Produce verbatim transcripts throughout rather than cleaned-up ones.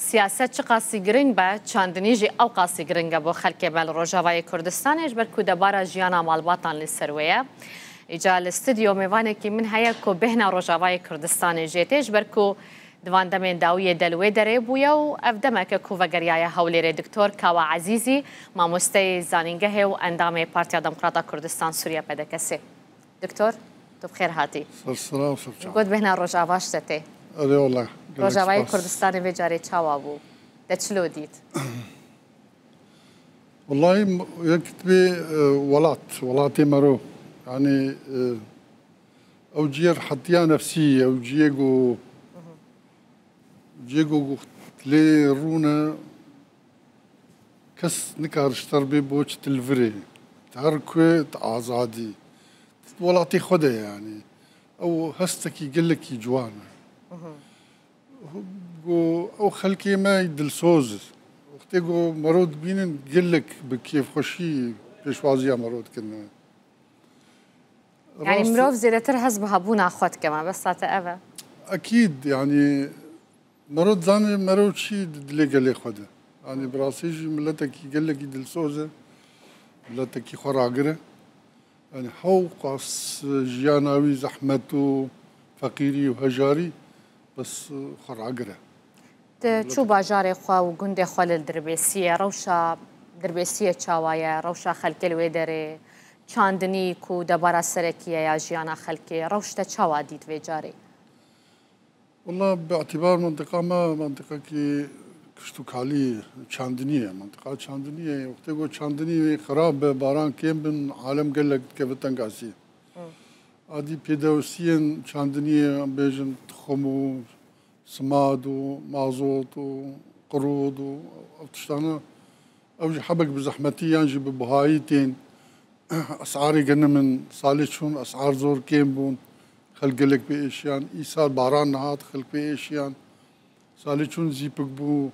Siyaset çiqasî giring be, çandinî jî ewqasî giring e bo xelkê me li Rojavayê Kurdistanê, ji ber ku debara jiyana malbatan li ser wê ye. Îca li stûdyo mêvanekî min heye ku bêhna Rojavayê Kurdistanê jê tê, ji ber ku di van demên dawiyê de li wê derê bûye û ev demek e ku vegeriyaye Hewlêrê. Doktor Kawa Ezîzî, mamosteyê zanîngehê û endamê Partiya Demokrata Kurdistan Sûriye, P D K S. Doktor, tu bi xêr hatî. Ser sira û ser çav. Got bêhna Rojava ji te tê. Erê wele, gelek Rojavayê spas. Kurdistanê vê carê çawa bû? Te çilo dît? Wellahî, m-, yek dibê, e, welat, welatê mero. Yanî, e, ew ciyê rehetiya nefsî, ew ciyê ku, ciyê ku, ku lê rûne, kes nikare ji te re bê boç tilvirê. Ti her ku tu azadî. Tu welatê xwe de yanî. Ew hestekî gelekî ciwan e. Go ew xelkê me dilsoz. Wextê go mero dibînin gelek bi kêfxweşî pêşwaziya mero dikin. Yanî Rast mirov zêdetir hez bi hebûna xwe dike, mebesta te ev e? Ekîd, yanî mero dizane mero çi di dilê gelê xwe de. Yanî bi rastî jî miletekî gelekî dilsoz e, miletekî xwe ragir e. Yanî hewqas jiyana wî zehmet û feqîrî û hejarî bes xwe ragir e. Te çû bajarê xwe û gundê xwe li Dirbêsiyê, rewşa Dirbêsiyê çawa ye, rewşa xelkê li wê derê, çandinî ku debara serekî ye ya jiyana xelkê, rewş te çawa dît vê carê? Wela bi îtibar mentiqa me, mentiqekî kişt û kalî çandinî ye. Mentiqa çandinî ye. Wextê ku çandinî xirab be, baran kêm bin, alem gelek dikeve tengasî. Hı. Adî pêdewsiyên çandiniyê, em bêjin tixim û simad û mazot û qirûd û ev tiştana, ew jî hebek bi zehmetî yan jî bi buhayî tên. Esarê genim in, salê çûn esar zor kêm bûn, xelk gelek pê êşiyan. Îsal baran nehat, xelk pê êşiyan. Salê çûn zîpik bû.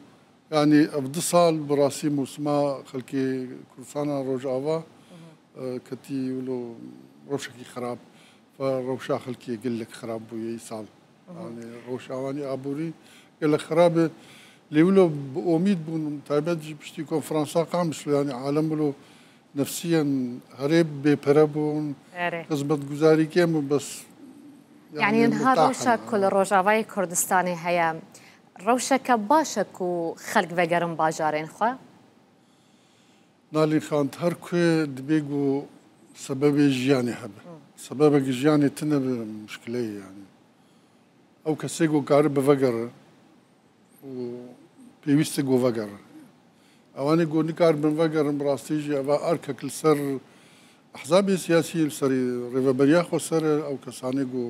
Yanî ev du sal bi rastî mûsima xelkê Kurdistana Rojava, e, ketî wilo rewşekî xirab. Ve rewşa xelkê gelek xirab bûye îsal. Yanî rewşa wan ê aborî gelek xirab e. Lê wilo bi omîd bûn, taybet jî piştî konferansa Qamişlo, yanî alem wilo nefsiyen herê bêpere bûn, Erê. Xizmetguzarî kêm bûn, bes, Yanî yanî niha murtahin, rewşa ku li ha. Rojavayê Kurdistanê heye, rewşeke baş e ku xelk vegerin bajarên xwe? Nalîn Xan, her ku dibê ku sebebê jiyanê hebe. Hı. Sebebek jiyanê tune be, muşkile ye yanî. Ew kesê ku kare bivegere û pêwîst e ku vegere. Ewanê ku nikaribin vegerin, bi rastî jî eva erkek li ser ehzabê siyasî, li ser rêveberiya xweser e, ew kesanê ku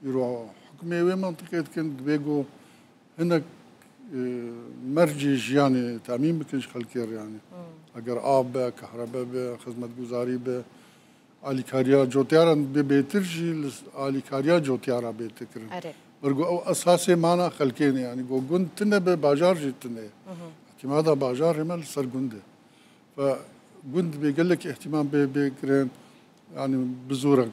îro hukmê wê mentiqê dikin, dibê ku hinek, e, mercê jiyanê temîn bikin ji xelkê re yanî. Hmm. Eger av be, kehrebe be, xizmetguzarî be, alîkariya cotiyaran bê bêtir jî li alîkariya cotiyara bê tê kirin. Erê. Ber ku ew esasê mana xelkê ne, yanî ku gund tune be, bajar jî tune ye. Mhm. Îhtîmada bajarê me li ser gund e. Ve gund bê gelek îhtîmam bê, bê kirin, yanî bi zorek,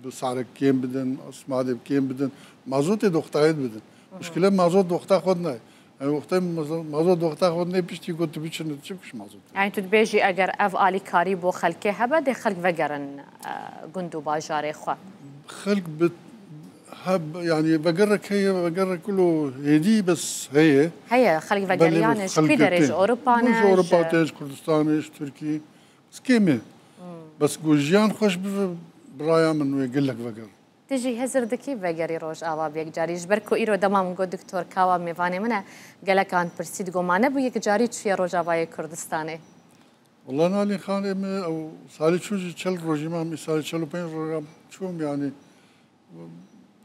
bi sarek kêm bidin, simadê kêm bidin, mazotê doxtayê bidin. Mhm. Muşkile mazot doxta xwe dine. Ew wextê mazo-, mazot wexta xwe nê piştî ku tu biçin, tu çi bikiş mazot? Yani tu dibêjî eger ev alîkarî bo xelkê hebe, dê xelk vegerin, e, gund û bajarê xwe. Xelk bi, heb, yani vegerek heye, vegerek kulo hêdî bes heye. Heye, xelk Belê, vegeriyane ji xelk kî derê, tê. Ji Ewropa ne, Ji Ewropa ji tê, ji Kurdistanê, ji Tirkî. Bes kêm e. Hmm. Bes ku jiyan xweş bibe, bi raya min wê gelek veger. Tu jî hizir dikî vegerî Rojava bi yekcarî? Ji ber ku îro dema min got Doktor Kawa mêvanê min e, gelek an pirsî digo ma ne bi yekcarî çûye Rojavayê Kurdistanê? Wela Nalîn Xan, ê min ew salê çû jî çel rojî mam, îsalê çel û pênc rojî çûm, yanî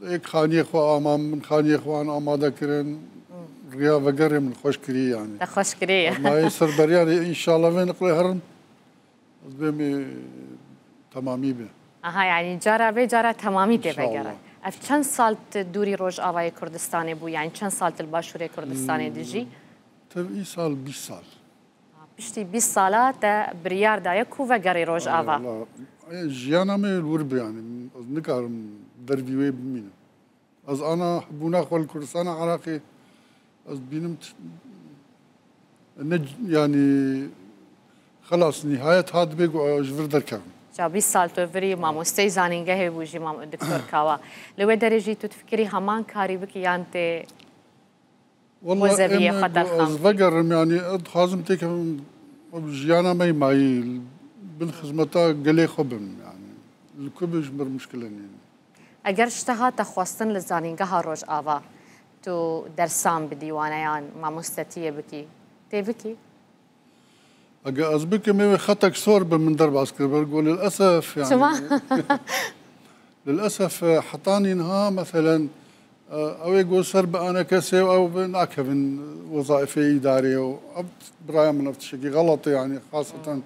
êk xaniyê xwe ama, min xaniyê xwe an amade kirin, riya vegerê min xweş kirî yanî. Te xweş kirî. Ma ê ser beriyarê înşallah vê niqlê herim. Ez bêmê temamî be. Aha, yani cara vê cara temamî tê İnşallah. Vegere. Ev çend sal tu dûrî Rojavayê Kurdistanê bû? Yani çend sal tu li Başûrê Kurdistanê Hmm, dijî? Tev îsal bîst sal. Ha, piştî bîst sala te biryar daye ku vegerî Rojava? Ay Allah. Ê, jiyana me li wir be yani. Ez nikarim dervî wê bimînim. Ez ana bûna xwe li Kurdistana Iraqê, ez bînim t-, Ne, yanî, xelas, nihayet hat bê ku ji vir derkevim. Ca bîst sal tu virî mamosteyê zanîngehê bû jî, mam-, Doktor Kawa. Li wê derê jî tu difikirî heman karî bikî yan tê Walla, Wezeviyê em xwe ku derxan ez bikî. Vegerim, yanî, ez dixwazim têkevim, ev jiyana me yê mayî, bin xizmeta gelê xwe bim, yanî, li ku bê ji mir muşkile nîne. Eger ji te hate xwestin li Zanîngeha Rojava tu dersan bidî, waneyan, mamostetiyê bikî, tê bikî? Ege ez bikim, ê wê xetek sor bi min derbas kir, ber ku lilesef, yanî. Çima? Lilesef, e, hetanî niha, meselen, e, ew ê ku ser bi enekesê û ew bi nakevin wezaîfê îdarê û ev biraya min ev tiştekî xelet e, yanî, xaseten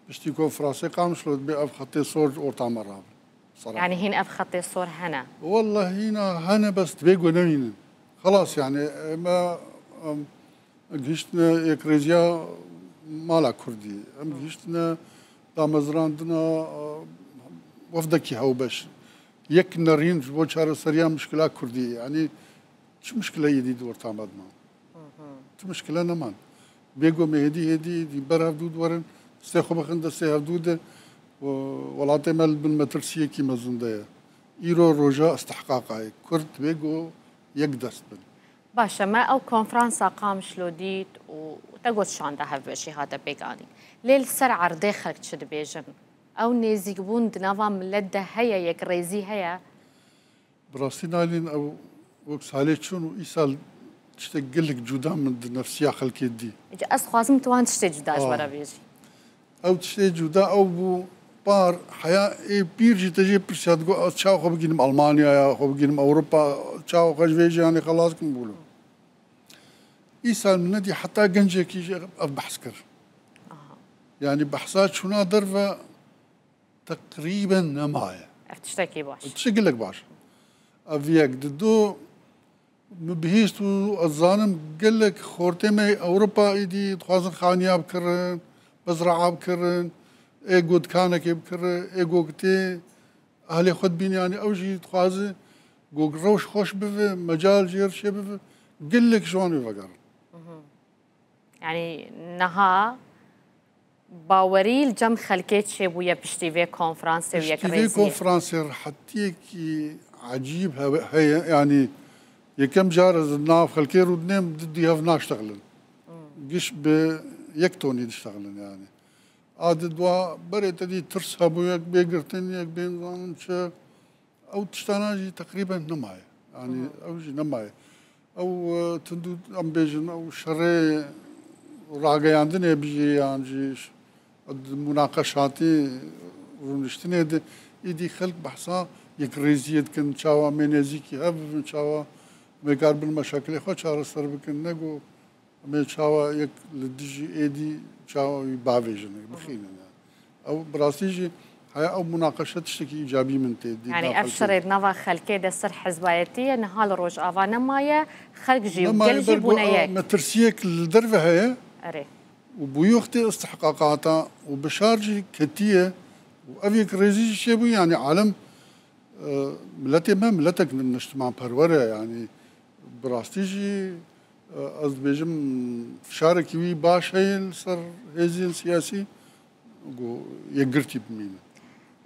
piştî konferansê Qamişlo dibê ev xetê sor ji orta me rabin. Seraha. Yanî hîn ev xetê sor hene? Welleh hîna hene, bes dibê ku nemînin. Xelas, yanî, me, em, gihiştine yekrêziya mala Kurdî. Em gihiştine damezrandina, e, wefdekî hewbeş. Yek nerîn ji bo çareseriya mişkila Kurdî. Yanî çi mişkileyê dî di orta me de ma? Ti mişkile neman. Bê ku me hêdî hêdî dî ber hevdû diwerin, destê xwe bixin destê hevdû de û welatê me li bin metirsiyekî mezin de ye. Îro roja istihqaqa ye. Kurd bê ku yek dest bin. Baş e, me ew konferansa Qamişlo dît û te got şanda hevbeşî hate pêk anîn. Lê li ser erdê xelk çi dibêjin? Ew nêzîkbûn di nava milet de heye, yekrêzî heye? Bi rastî Nalîn, ew wek salê çûn û îsal tiştek gelek cuda min di nefsiya xelkê dî. Îca ez dixwazim tu wan tiştê cuda ji we re bêjî. Ew tiştê cuda ew bû, par heya ê pîr jî te jê pirsiya, digot, ez çawa xwe bigînim Almanyaya, xwe bigînim Ewropa, çawa xwe ji vê jiyanê xelas kim bûlo. Îsal min nedî heta gencekî jî ev behs kir. Yanî behsa çûna derve teqrîben nemaye. Ev tiştekî baş. Tiştek gelek baş. Ev yek. Di du, min bihîst û ez zanim gelek xortê me Ewropa êdî dixwazin xaniya bikirin, mezraa bikirin, ê ku dikanekê bikirin, ê ku tê ahlê xwe dibîne, yanî ew jî dixwaze ku rewş xweş bibe, mecal jê re çêbibe, gelek ji wan wê vegerin. Yanî niha bawerî li cem xelkê çêbûye piştî vê konferansê û yekrêziyê. Piştî vê konferansê rehetiyekî ecîb he-, heye. Yanî yekem car ez di nav xelkê rûdinêm, di dî hev naştexilin. Giş bi yek tonî diştexilin yanî. A di dua berê te dî tirs hebû, yek bê girtin, yek bê nizanim çi. Ew tiştana jî teqrîben nemaye. Yanî ew jî nemaye. Ew, e, tundû, em bêjin, ew şerê rageyandinê bijî yan jî ş-, di munaqeşatî rûniştinê de, îdî xelk behsa yekrêziyê dikin, çawa em ê nêzîkî hev bibin, çawa em ê karibin meşakilê xwe çareser bikin, ne ku Em ê çawa yek li dijî êdî çawa wî bavêjin, wî bixînin yani. Ew bi rastî jî heya ew munaqeşe tiştekî îcabî min tê dî. Yanî ev şerê di nava xelkê de ser hizbayetî ye, niha li Rojava nemaye, xelk jî û gel jî bûne yek. Metirsiyek li derve heye. Erê. Û bûyî wextê istihqaqata û bişar jî ketiye û ev yekrêzî jî çêbû, yanî alem, e, miletê me miletek niştimanperwer e, yanî bi rastî jî Ez dibêjim, fişarekî wî baş heye li ser hêzên siyasî, ku yekgirtî bimîne.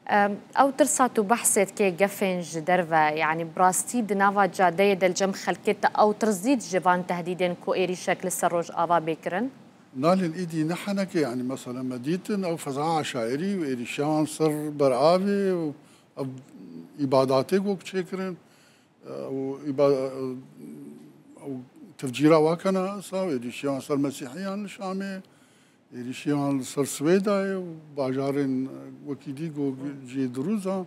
Em, ew tirsa tu behsê dikê gefên ji derve, yanî bi rastî di nava cadeyê de li cem xelkê te ew tirs dît ji van tehdîdên ku êrîşek li ser Rojava bê kirin? Nalên êdî ne heneke, yanî mesela me dîtin ew feza eşairî û êrîşiyan ser beravê û ev îbadatê ku çêkirin. Ew îba-, ew tevcîra wa kena saw, êrîşiyan ser Mesîhiyan li Şamê, êrîşiyan li ser Swêdayê û bajarên wekî dî ku cihê dirûza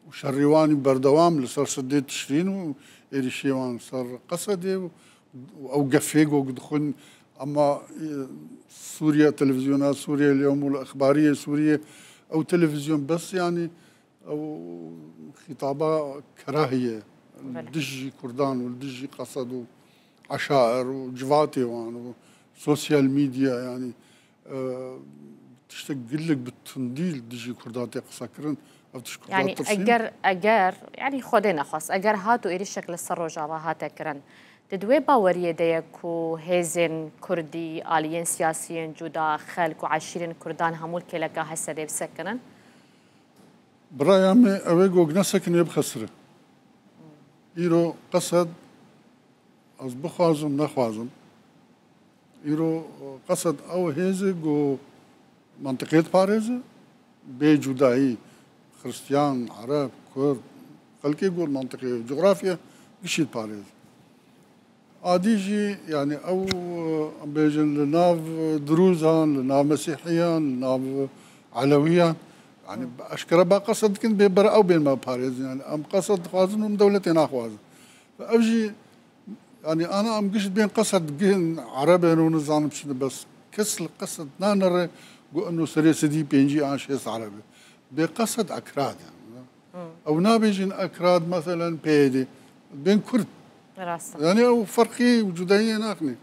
û şerê wan berdewam li ser siddê Tişrîn û êrîşê wan ser Qesedê û ew gefê ku dixwin, ema, e, Sûriye, televîzyona Sûriye, Lewmul Exbariyê Sûriye, ew televîzyon bes, yanî, Ew xîtaba kerahî ye. Belê. Dijî Kurdan û li dijî Qesed û eşair û civatê wan û sosyal medya, yanî, e, tiştek gelek bi tundî li dijî Kurdan tê qise kirin. Ev tişt Kurdan Yanî tirsîn. Eger, eger, yanî Xwedê nexwest, eger hat û êrîşek li ser Rojava hate kirin, Di wê baweriyê de ye ku hêzên kurdî, aliyên siyasiyên cuda, xelk û eşîrên kurdan hemû li kêleka Hesedê bisekinin? Bi raya me ew ê ku nesekinê bixesire. Îro Qesed, ez bixwazim nexwazim, îro Qesed ew hêz e ku mantiqê diparêze, bê cudayî, Xristiyan, Ereb, Kurd, xelkê ku mantiqê, cografya gişî diparêze. Adî jî, yanî ew, em bêjin li nav dirûzan, li nav mesîhiyan, li nav elewiyan, yanî eşkere ba Qesed dikin, bê ber ew bên me parêzin. Yanî em Qesed dixwazin û em dewletê naxwazin. Ve ev jî, yanî ana em giş bên Qesed, gihin Erebên û nizanim çi ne, bes kes li Qesed nanere ku eno serê sedî pêncî an şêst Ereb e. Bê Qesed Ekrad e. Ew nabêjin Ekrad, meselen, P Y D. Bên Kurd. Rast e. Yanî ew ferqî û cudayiyê naxine.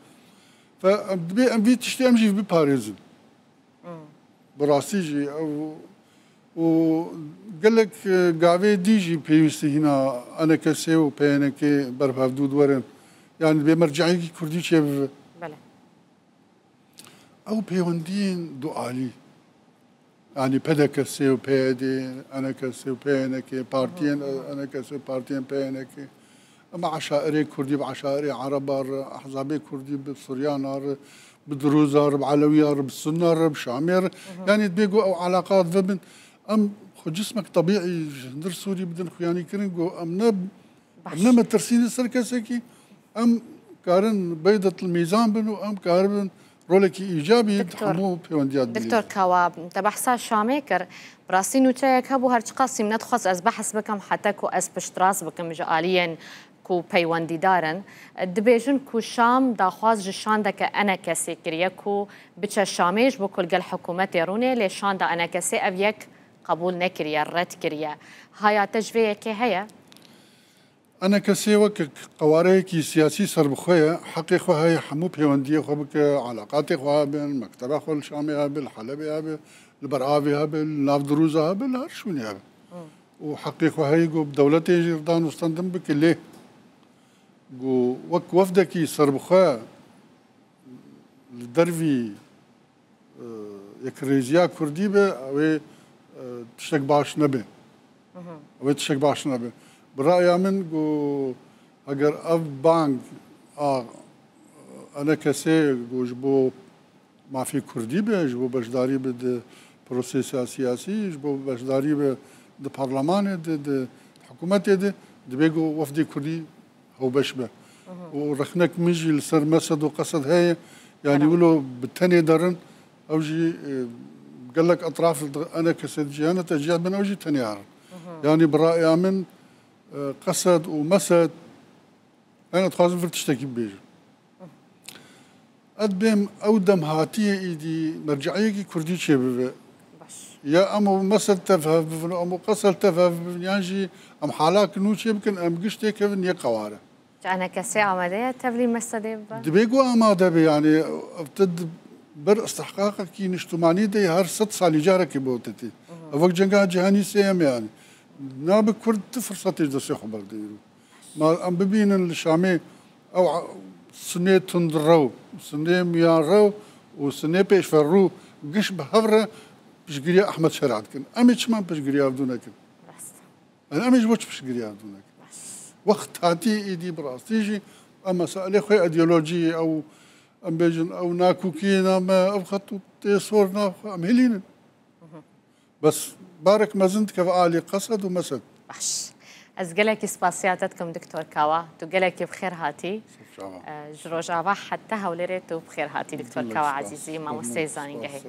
Fe em dibê em vî tiştê em jî biparêzin. Bi rastî jî ew û gelek, e, gavê dî jî pêwîstî hîna E N K S û P Y N K ber bi hevdû diwerin. Yanî dibê merceiyekî kurdî çêbibe. Belê. Ew pêwendiyên dualî, yanî P D K S û P Y D, E N K S û P Y N K, partiyên E N K S û partiyên P Y N K, em eşairê kurdî bi eşairê ereba re, ehzabê kurdî bi suryana re, bi dirûza re, bi elewiya re, bi sunna re, bi şamê re, yanî dibê ku ew eleqat vebin. Em xwe cismek tebîî ji hundir Sûrî bidin xuyanîkirin ku em ne Em ne metirsî li ser kesekî, em karin beydet li mîzan bin û em karibin rolekî îcabî di hemû pêwendiya dibînin. Doktor Kawa, te behsa Şamê kir. Bi rastî nûçeyek hebû, her çiqas min nedixwest ez behs bikim, heta ku ez piştrast bikim ji aliyên ku peywendîdar in. Dibêjin ku Şam daxwaz ji şandeke E N K S'ê kiriye ku biçe Şamê ji bo ku li gel hikûmetê rûnê, lê şanda E N K S'ê ev yek qebûl nekiriye, red kiriye. Haya te ji vê yekê heye? E N K S wek qewareyekî siyasî serbixwe ye, heqê xwe heye hemû pêwendiyê xwe bike, eleqatê xwe hebin, mekteba xwe li Şamê hebe, li Helebê hebe, li ber avê hebe, li nav dirûza hebe, li her şûnê hebe. Û heqê xwe heye ku bi dewletê jî danûstendin bike, lê ku wek wefdekî serbixwe li dervî e, yekrêziya kurdî be, ew ê, e, tiştek baş nebe. Ew ê tiştek baş nebe. Bi raya min ku eger ev bang a E N K S'ê ku ji bo mafê kurdî be, ji bo beşdarî be di prosesa siyasî, ji bo beşdarî be di parlemanê de, di hikûmetê de, dibê ku wefdê kurdî hewbeş be. Û rexnek min jî li ser Mesed û Qesed heye, yanî wilo bi tenê derin, ew jî, e, gelek etraf di E N K S'ê de jî hene, te cih bin ew jî tenê herin. Yanî bi raya min, e, Qesed û Mesed, yani dixwazim vir tiştekî bibêjim. Ez dibêm ew dem hatiye êdî merceiyekî kurdî çêbibe. Baş. Ya em û Mesed tev hev bibin, em û Qesed tev hev bibin, yan jî em halak nû çêbikin, em giş têkevin yê qewar e. Ji E N K S'ê amade ye tevlî Mesedê bibe? Dibê ku amade be, yani ev te di ber istihqaqekî niştimanî de her sed salî carekê bo te tê. Ev wek cenga cîhanî sêyem e yani. Nabe Kurd ti firsatê ji destê xwe berde îro. Ma em bibînin li Şamê ew a-, sinê tundrew, sinê miyanrew û sinê pêşverrû giş bi hev re piştgiriya Ehmed Şera dikin. Em ê çima piştgiriya ev dû nekin? Rast. Yani em ê ji bo çi piştgiriya ev dû nekin? Wext hatiye êdî bi rastî jî em meselê xwe îdeolojiyê ew, em bêjin ew nakokiyê name, ev xet û tê sor nav xwe em hilînin. Bes barek mezin dikeve alî Qesed û Mesed. Baş. Ez gelekî spasiya te dikim Doktor Kawa. Tu gelekî bi xêr hatî. Sefçava. Ji Rojava heta Hewlêrê tu bi xêr hatî Doktor Kawa Ezîzî, mamosteyê zanîngehê.